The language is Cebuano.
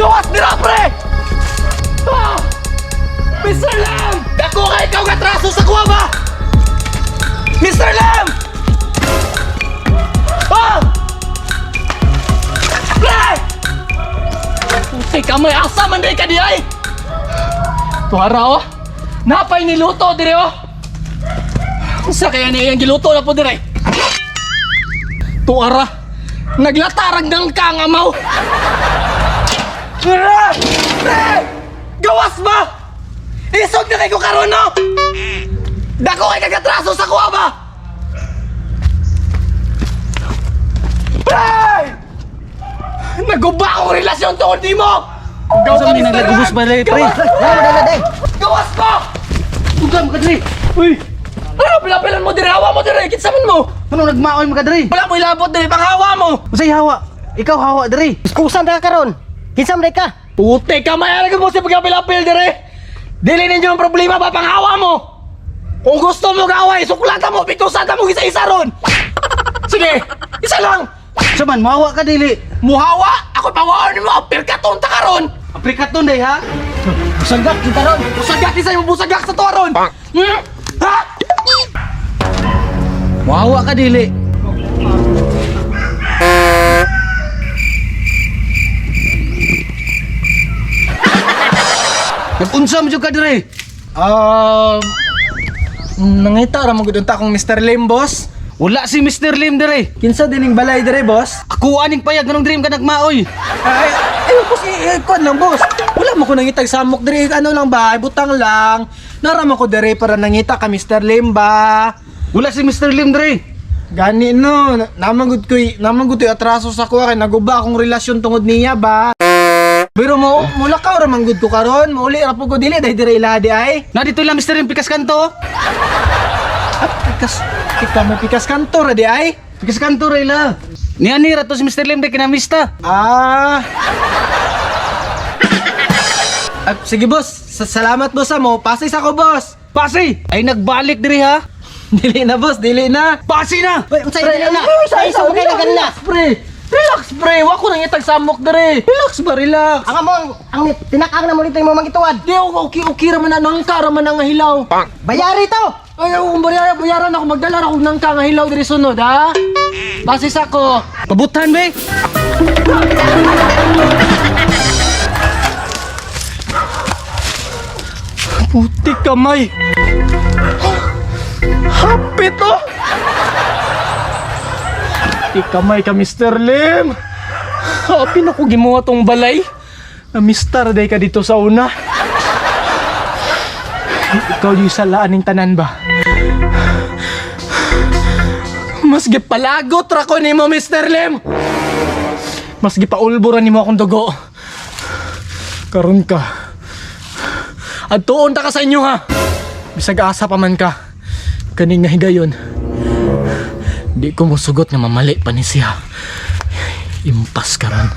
Gawas nila, pre! Ah! Mr. Lam! Dako ka ikaw nga traso sa kuha ba? Mr. Lam! Ah! Pre! Puti ka may asa man di ka di ay! Tuara oh! Napay niluto dire oh! Unsa kaya niya iyang giluto na po dire? Tuara! Naglatarag ng kang amaw! Pre! Pre! Gawas ba? Isog na kay ko karon no? Dako kay kagatraso sa kuha ba? Pre! Naguba akong relasyon tungkol di mo! Gawas Unsa may nagagubos ba, pre? Gawas! Gawas ba? Ugam ka dre. Uy! Ano pilapilan mo dire? Hawa mo dire! Kinsa man mo? Ano nagmaoy mo ka dre? Wala mo ilabot dire! Panghawa mo! Unsay hawa? Ikaw hawa dre. Kusan ra ka karon. Kinsa man ka? Puti ka, mayari mo sa pagkapilapil dire! Dili ninyo ang problema ba panghawa mo? Kung gusto mo gaway, suklata mo, pitusan mo isa-isa ron! Sige, isa lang! Unsa man mahawa ka dili? Muhawa! Ako pawaon mo, pirkaton ta karon! Aprikaton day ha. Busagak kita ron. Busagak isa yung busagak sa to ron! Hmm? Ha? Mahawa ka dili. Nag-unsa mo jud ka dre? Nangita ra mo gud unta akong Mr. Lim, boss. Wala si Mr. Lim dre. Kinsa dining balay dire, boss? Ako aning payag nganong dream ka nagmaoy. Ay, ay, boss, kuwan lang, boss. Wala mo ko nangitag samok dire, ano lang ba, butang lang. Narama ko dire para nangita ka Mr. Lim ba. Wala si Mr. Lim dre. Gani no, namangud ko'y namangud ko'y atraso sa kuha kay naguba akong relasyon tungod niya ba. Pero mo mulakaw ra manggud ko karon, muuli ra pud ko dili dahil dire iladi ay. Na dito lang Mr. Lim pikas kanto. Ah, pikas kita mo pikas kanto ra di ay. Pikas kanto ra ila. Niya ni ra to si Mr. Lim dre kinamista. Ah. Ah, sige boss, salamat boss ha mo. Pasay sa ko boss. Pasi! Ay nagbalik diri ha. Dili na boss, dili na. Pasi na! Uy, unsay dili na? Ay, sa kay naganla. Relax, pre. Relax, pre. Wa ko nang itag samok dere. Relax ba, relax. Ang amo ang tinakang na mo dito imong mangituad. Di ako okay, okay ra man na nangka ra man ang hilaw. Bayari to. Ay, kung bayaran, bayaran ako magdala ra kog nangka nga hilaw diri sunod, ha? Basis ako. Pabutan be. Puti kamay. Hapit oh. Puti kamay ka, Mr. Lim. Happy na ko gimuha tong balay. Na mister day ka dito sa una. Ikaw yung salaan ng tanan ba? Mas gipalagot ra ko nimo, Mr. Lim. Mas gipaulbura nimo akong dugo. Karon ka. At tuon ta ka sa inyo ha. Bisag asa pa man ka. Kaning nga higayon. Di ko mosugot nga mamali pa ni siya. Impas karon.